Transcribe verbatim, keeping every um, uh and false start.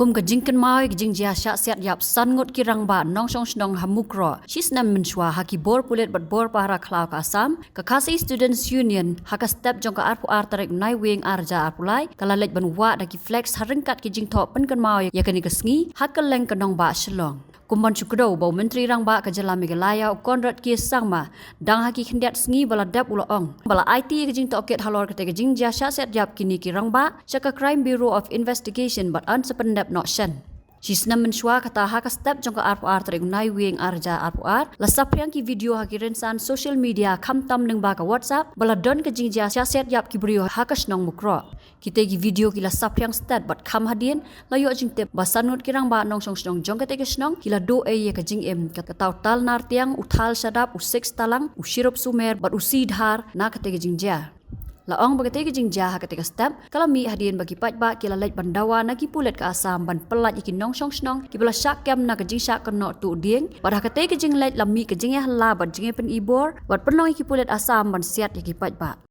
Kum ka jingkynmaw ïa ka jingjia shah siat ïap san ngut ki rangbah nongshong shnong ha Mukroh shi snem mynshuwa ha ki bor pulit bad bor pahara khlaw ka Assam, ka Khasi Students Union ha ka step jong ka arphew ar tarik Naiwieng ar hajar arphew lai ka la leit ban wad da ki flex ha ryngkat ki jingthoh pynkynmaw ïa kane ka sngi ha kylleng ka nongbah Shillong. Kum ban shu kdew ba u Myntri Rangbah ka jylla Meghalaya u Conrad K Sangma, dang ha ki khyndiat sngi ba la dep u la ong ba la aiti ïa ka jingtohkit halor kata ka jingjia shah siat ïap kine ki rangbah sha ka Crime Bureau of Investigation bad yn sa pyndep noh shen. Shi snem mynshuwa kata ha ka step jong ka arphew ar tarik Naiwieng ar hajar arphew ar la saphriang ki video ha ki rynsan social media khamtam lyngba ka WhatsApp ba la don ka jingjia shah siat ïap ki briew ha ka shnong Mukroh. Kita ki video ki la saphriang stet bad kham hadien la ïoh jingtip ba san ngut ki rangbah nongshong shnong jong kata ka shnong ki la duh ei ïa ka jingim, ka taw tal nar tiang, u thal shadap, u six talang, u shirup sumer bad u sidhar na kata ka jingjia. La ong ba kata ka jingjia ha kata ka step ka la mih hadien ba ki paidbah ki la leit ban dawa na ki pulit ka Assam ban pyllait ïa ki nongshong shnong kiba la shah kem na ka jingshah kynnoh tuh dieng, bad ha kata ka jingleit la mih ka jingïahala bad jingïapynibor bad pynlong ïa ki pulit Assam ban siat ïa ki paidbah.